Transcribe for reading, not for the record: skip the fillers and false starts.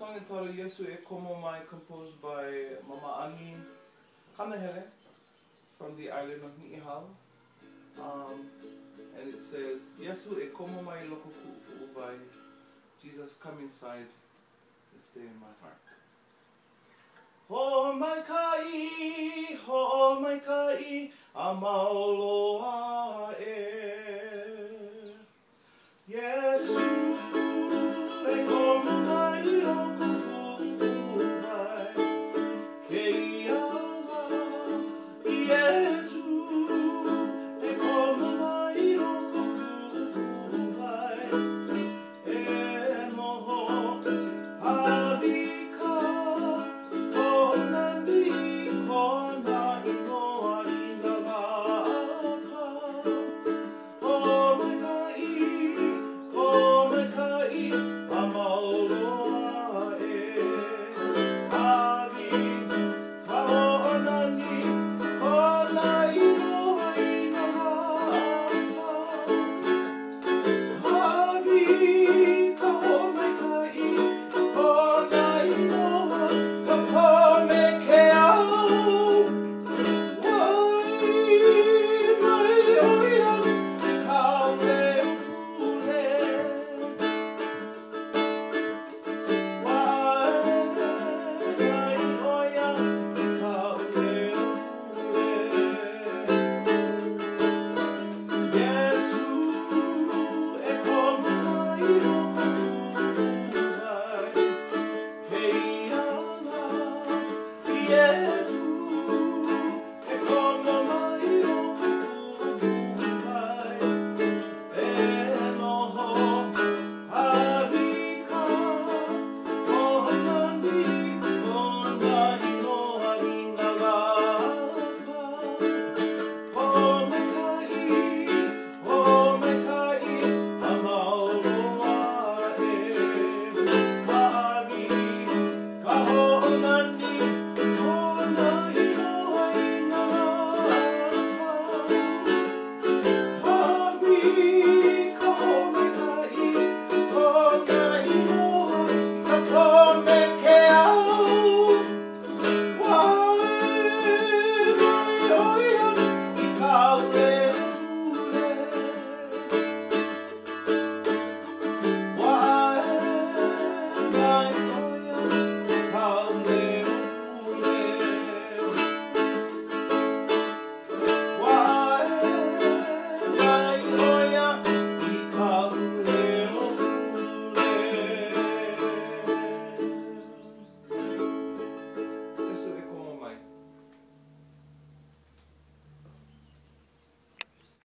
Song entitled Yesu e Komo Mai, composed by Mama Ani Kanahele from the island of Ni'ihau. Um, and it says, Yesu e komo mai loko ku'upu'uwai. Jesus, come inside and stay in my heart. Hoʻomaikaʻi, hoʻomaikaʻi, a mau loa aʻe. Iesu.